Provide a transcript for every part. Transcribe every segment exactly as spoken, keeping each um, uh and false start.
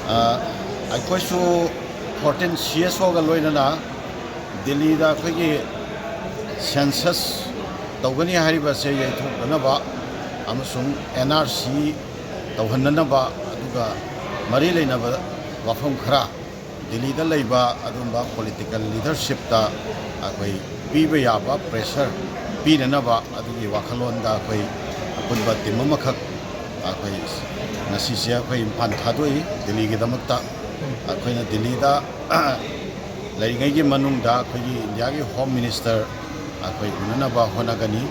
ꯑ, ꯑꯩꯈꯣꯏꯁꯨ fourteen C S ꯑꯣꯒ ꯂꯣꯏꯅꯅ ꯗꯤꯜꯂꯤꯗ ꯑꯩꯈꯣꯏꯒꯤ ꯁꯦꯟꯁꯁ ꯇꯧꯒꯅꯤ ꯍꯥꯏꯔꯤꯕꯁꯦ ꯌꯩꯊꯣꯛꯅꯅꯕ ꯑꯃꯁꯨꯡ ꯑꯦꯟ ꯑꯥꯔ ꯁꯤ ꯇꯧꯍꯟꯅꯅꯕ, ꯑꯗꯨꯒ ꯃꯔꯤ ꯂꯩꯅꯕ ꯋꯥꯐꯝ ꯈꯔ ꯗꯤꯜꯂꯤꯗ ꯂꯩꯕ ꯑꯗꯨꯝꯕ ꯄꯣꯂꯤꯇꯤꯀꯦꯜ ꯂꯤꯗꯔꯁꯤꯞꯇ ꯑꯩꯈꯣꯏ ꯄꯤꯕ ꯌꯥꯕ ꯄ꯭ꯔꯦꯁꯔ ꯄꯤꯅꯅꯕ ꯑꯗꯨꯒꯤ ꯋꯥꯈꯜꯂꯣꯟꯗ ꯑꯩꯈꯣꯏ ꯑꯄꯨꯟꯕ ꯇꯤꯝ ꯑꯃꯈꯛ ꯑꯩꯈꯣꯏ ꯉꯁꯤꯁꯦ ꯑꯩꯈꯣꯏ ꯏꯝꯐꯥꯜ ꯊꯥꯗꯣꯛꯏ ꯗꯤꯜꯂꯤꯒꯤꯗꯃꯛꯇ꯫ ꯑꯩꯈꯣꯏꯅ ꯗꯤꯜꯂꯤꯗ ꯂꯩꯔꯤꯉꯩꯒꯤ ꯃꯅꯨꯡꯗ ꯑꯩꯈꯣꯏꯒꯤ ꯏꯟꯗꯤꯌꯥꯒꯤ ꯍꯣꯝ ꯃꯤꯅꯤꯁꯇꯔ ꯑꯩꯈꯣꯏ ꯎꯅꯅꯕ ꯍꯣꯠꯅꯒꯅꯤ꯫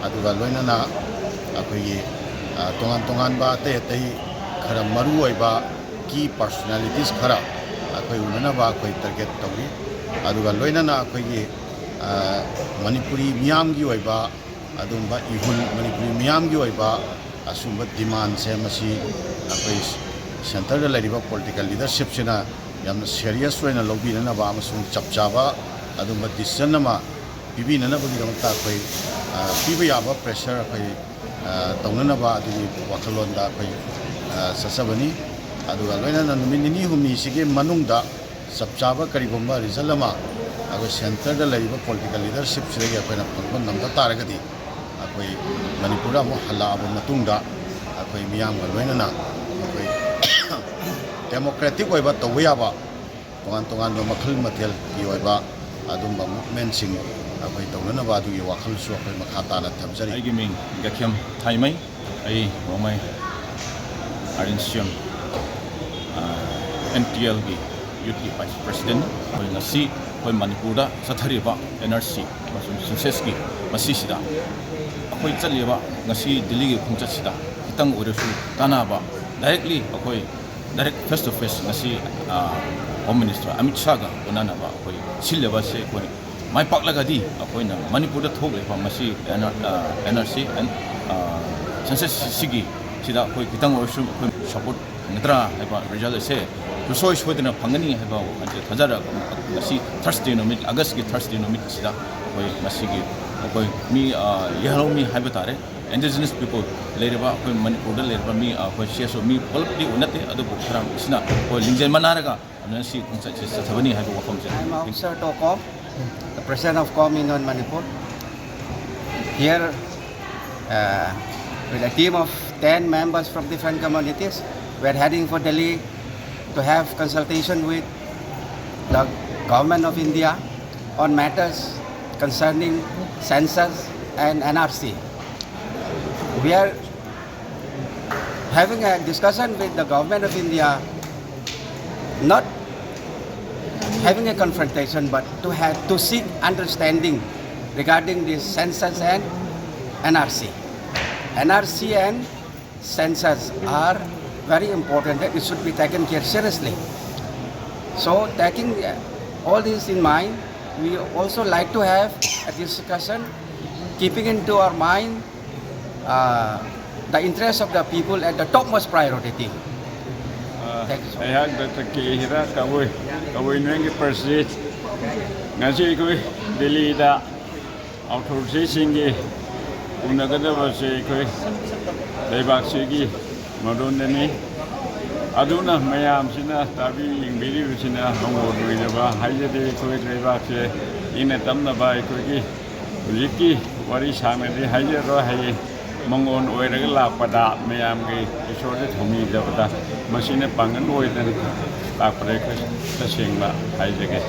ꯑꯗꯨꯒ ꯂꯣꯏꯅꯅ ꯑꯩꯈꯣꯏꯒꯤ, ꯑ, ꯇꯣꯉꯥꯟ ꯇꯣꯉꯥꯟꯕ ꯑꯇꯩ ꯑꯇꯩ ꯈꯔ ꯃꯔꯨ ꯑꯣꯏꯕ ꯀꯤ ꯄꯥꯔꯁꯣꯅꯦꯂꯤꯇꯤꯁ ꯈꯔ ꯑꯩꯈꯣꯏ ꯎꯅꯅꯕ ꯑꯩꯈꯣꯏ ꯇꯥꯔꯒꯦꯠ ꯇꯧꯔꯤ꯫ ꯑꯗꯨꯒ ꯂꯣꯏꯅꯅ ꯑꯩꯈꯣꯏꯒꯤ, ꯑ, ꯃꯅꯤꯄꯨꯔꯤ ꯃꯤꯌꯥꯝꯒꯤ ꯑꯣꯏꯕ ꯑꯗꯨꯒꯨꯝꯕ ꯏꯍꯨꯜ, ꯃꯅꯤꯄꯨꯔꯤ ꯃꯤꯌꯥꯝꯒꯤ ꯑꯣꯏꯕ ꯑꯁꯨꯝꯕ ꯗꯤꯃꯥꯟꯁꯦ ꯃꯁꯤ ꯑꯩꯈꯣꯏ ꯁꯦꯟꯇꯔꯗ ꯂꯩꯔꯤꯕ ꯄꯣꯂꯤꯇꯤꯀꯦꯜ ꯂꯤꯗꯔꯁꯤꯞꯁꯤꯅ ꯌꯥꯝꯅ ꯁꯦꯔꯤꯌꯁ ꯑꯣꯏꯅ ꯂꯧꯕꯤꯅꯅꯕ ꯑꯃꯁꯨꯡ ꯆꯞ ꯆꯥꯕ ꯑꯗꯨꯒꯨꯝꯕ ꯗꯤꯁꯤꯖꯟ ꯑꯃ ꯄꯤꯕꯤꯅꯅꯕꯒꯤꯗꯃꯛꯇ ꯑꯩꯈꯣꯏ, ꯑ, ꯄꯤꯕ ꯌꯥꯕ ꯄ꯭ꯔꯦꯁꯔ ꯑꯩꯈꯣꯏ, ꯑ, ꯇꯧꯅꯅꯕ ꯑꯗꯨꯒꯤ ꯋꯥꯈꯜꯂꯣꯟꯗ ꯑꯩꯈꯣꯏ, ꯑ, ꯆꯠꯆꯕꯅꯤ꯫ ꯑꯗꯨꯒ ꯂꯣꯏꯅꯅ ꯅꯨꯃꯤꯠ ꯅꯤꯅꯤ ꯍꯨꯝꯅꯤꯁꯤꯒꯤ ꯃꯅꯨꯡꯗ ꯆꯞ ꯆꯥꯕ ꯀꯔꯤꯒꯨꯝꯕ ꯔꯤꯖꯜ ꯑꯃ ꯑꯩꯈꯣꯏ ꯁꯦꯟꯇꯔꯗ ꯂꯩꯔꯤꯕ ꯄꯣꯂꯤꯇꯤꯀꯦꯜ ꯂꯤꯗꯔꯁꯤꯞꯁꯤꯗꯒꯤ ꯑꯩꯈꯣꯏꯅ ꯐꯪꯕ ꯉꯝꯕ ꯇꯥꯔꯒꯗꯤ, ꯑꯩꯈꯣꯏ ꯃꯅꯤꯄꯨꯔꯗ ꯑꯃꯨꯛ ꯍꯜꯂꯛꯑꯕ ꯃꯇꯨꯡꯗ ꯑꯩꯈꯣꯏ ꯃꯤꯌꯥꯝꯒ ꯂꯣꯏꯅꯅ ꯑꯩꯈꯣꯏ ꯗꯦꯃꯣꯀ꯭ꯔꯦꯇꯤꯛ ꯑꯣꯏꯕ ꯇꯧꯕ ꯌꯥꯕ ꯇꯣꯉꯥꯟ ꯇꯣꯉꯥꯟꯕ ꯃꯈꯜ ꯃꯊꯦꯜꯒꯤ ꯑꯣꯏꯕ ꯑꯗꯨꯝꯕ ꯃꯨꯚꯃꯦꯟꯁꯤꯡ ꯑꯩꯈꯣꯏ ꯇꯧꯅꯅꯕ ꯑꯗꯨꯒꯤ ꯋꯥꯈꯜꯁꯨ ꯑꯩꯈꯣꯏ ꯃꯈꯥ ꯇꯥꯅ ꯊꯝꯖꯔꯤ꯫ ꯑꯩꯒꯤ ꯃꯤꯡ ꯒꯈꯦꯝ ꯊꯥꯏꯃꯩ꯫ ꯑꯩ Rongmei R N C M, N T ꯑꯦꯜꯒꯤ ꯌꯨꯠꯀꯤ ꯚꯥꯏꯁ ꯄ꯭ꯔꯁꯤꯗꯦꯟꯅꯤ꯫ ꯑꯩꯈꯣꯏ ꯉꯁꯤ ꯑꯩꯈꯣꯏ ꯃꯅꯤꯄꯨꯔꯗ ꯆꯠꯊꯔꯤꯕ ꯑꯦꯟ ꯑꯥꯔ ꯁꯤ ꯑꯃꯁꯨꯡ ꯁꯦꯟꯁꯁꯀꯤ ꯃꯁꯤꯁꯤꯗ ꯑꯩꯈꯣꯏ ꯆꯠꯂꯤꯕ ꯉꯁꯤ ꯗꯤꯜꯂꯤꯒꯤ ꯈꯣꯡꯆꯠꯁꯤꯗ ꯈꯤꯇꯪ ꯑꯣꯏꯔꯁꯨ ꯀꯥꯟꯅꯕ, ꯗꯥꯏꯔꯦꯛꯂꯤ ꯑꯩꯈꯣꯏ ꯗꯥꯏꯔꯦꯛ ꯐꯦꯁ ꯇꯨ ꯐꯦꯁ ꯉꯁꯤ, ꯑ, ꯍꯣꯝ ꯃꯤꯅꯤꯁꯇꯔ ꯑꯃꯤꯠ ꯁꯥꯍꯒ ꯎꯅꯅꯕ ꯑꯩꯈꯣꯏ ꯁꯤꯜꯂꯤꯕꯁꯦ ꯑꯩꯈꯣꯏ ꯃꯥꯏ ꯄꯥꯛꯂꯒꯗꯤ ꯑꯩꯈꯣꯏꯅ ꯃꯅꯤꯄꯨꯔꯗ ꯊꯣꯛꯂꯤꯕ ꯃꯁꯤ ꯑꯦꯟ ꯑꯥꯔ, ꯑ, ꯑꯦꯟ ꯑꯥꯔ ꯁꯤ ꯑꯦꯟ, ꯑ, ꯁꯦꯟꯁꯁ ꯁꯤꯒꯤ ꯁꯤꯗ ꯑꯩꯈꯣꯏ ꯈꯤꯇꯪ ꯑꯣꯏꯔꯁꯨ ꯑꯩꯈꯣꯏ ꯁꯄꯣꯔꯠ ꯐꯪꯒꯗ꯭ꯔꯥ ꯍꯥꯏꯕ ꯔꯤꯖꯜ ꯑꯁꯦ ꯁꯨꯡꯁꯣꯏ ꯁꯣꯏꯗꯅ ꯐꯪꯒꯅꯤ ꯍꯥꯏꯕ ꯋꯥꯈꯜꯁꯦ ꯊꯥꯖꯔꯒ ꯉꯁꯤ ꯊꯔꯁꯗꯦ ꯅꯨꯃꯤꯠ, ꯑꯥꯒꯁꯀꯤ ꯊꯔꯁꯗꯦ ꯅꯨꯃꯤꯠꯁꯤꯗ ꯑꯩꯈꯣꯏ ꯉꯁꯤꯒꯤ ꯑꯩꯈꯣꯏ ꯃꯤ, ꯑ, ꯌꯦꯜꯍꯧꯃꯤ ꯍꯥꯏꯕ ꯇꯥꯔꯦ꯫ Indigenous people ꯂꯩꯔꯤꯕ ꯑꯩꯈꯣꯏ ꯃꯅꯤꯄꯨꯔꯗ ꯂꯩꯔꯤꯕ ꯃꯤ, ꯑꯩꯈꯣꯏ ꯁꯤ ꯑꯦꯁ ꯑꯣ ꯃꯤ ꯄꯨꯂꯞꯇꯤ ꯅꯠꯇꯦ, ꯑꯗꯨꯕꯨ ꯈꯔ ꯁꯤꯅ ꯑꯩꯈꯣꯏ ꯂꯤꯡꯖꯦꯜ ꯃꯥꯟꯅꯔꯒ ꯑꯗꯨꯅ ꯁꯤ ꯈꯣꯡꯆꯠꯁꯤ ꯆꯠꯊꯕꯅꯤ ꯍꯥꯏꯕ ꯋꯥꯐꯝꯁꯦ꯫ I'm Officer Tokom, the President of COM Union Manipur. Here, uh, with a team of ten members from different communities, we are heading for Delhi to have consultation with the Government of India on matters concerning census and N R C. We are having a discussion with the Government of India, not having a confrontation, but to have, to seek understanding regarding this census and N R C. N R C and census are very important, that it should be taken care seriously. So, taking, uh, all this in mind, we also like to have a discussion, keeping into our mind, uh, the interest of the people at the topmost priority. ꯑ, Thank you so much. ꯑꯩꯍꯥꯛ doctor ꯀꯦ ꯍꯤꯔꯥ ꯀꯕꯨꯏ, ꯀꯕꯨꯏ ꯅꯣꯏꯒꯤ president. ꯉꯁꯤ ꯑꯩꯈꯣꯏ ꯗꯤꯜꯂꯤꯗ ꯑꯣꯊꯣꯔꯤꯇꯤꯁꯤꯡꯒꯤ ꯎꯅꯒꯗꯕꯁꯦ ꯑꯩꯈꯣꯏ ꯂꯩꯕꯥꯛꯁꯤꯒꯤ ꯃꯔꯣꯟꯗꯅꯤ꯫ ꯑꯗꯨꯅ ꯃꯌꯥꯝꯁꯤꯅ ꯇꯥꯕꯤ ꯌꯦꯡꯕꯤꯔꯤꯕꯁꯤꯅ ꯃꯉꯣꯟ ꯑꯣꯏꯅꯕ ꯍꯥꯏꯖꯔꯤ꯫ ꯑꯩꯈꯣꯏ ꯂꯩꯕꯥꯛꯁꯦ ꯏꯪꯅ ꯇꯞꯅꯕ ꯑꯩꯈꯣꯏꯒꯤ ꯍꯧꯖꯤꯛꯀꯤ ꯋꯥꯔꯤ ꯁꯥꯡꯅꯗꯤ ꯍꯥꯏꯖꯔꯣꯏ꯫ ꯍꯌꯦꯡ ꯃꯉꯣꯟ ꯑꯣꯏꯔꯒ ꯂꯥꯛꯄꯗ ꯃꯌꯥꯝꯒꯤ ꯏꯁꯣꯔꯗ ꯊꯧꯅꯤꯖꯕꯗ ꯃꯁꯤꯅ ꯄꯥꯡꯒꯜ ꯑꯣꯏꯗꯅ ꯂꯥꯛꯄꯗ ꯑꯩꯈꯣꯏ ꯇꯁꯦꯡꯅ ꯍꯥꯏꯖꯒꯦ꯫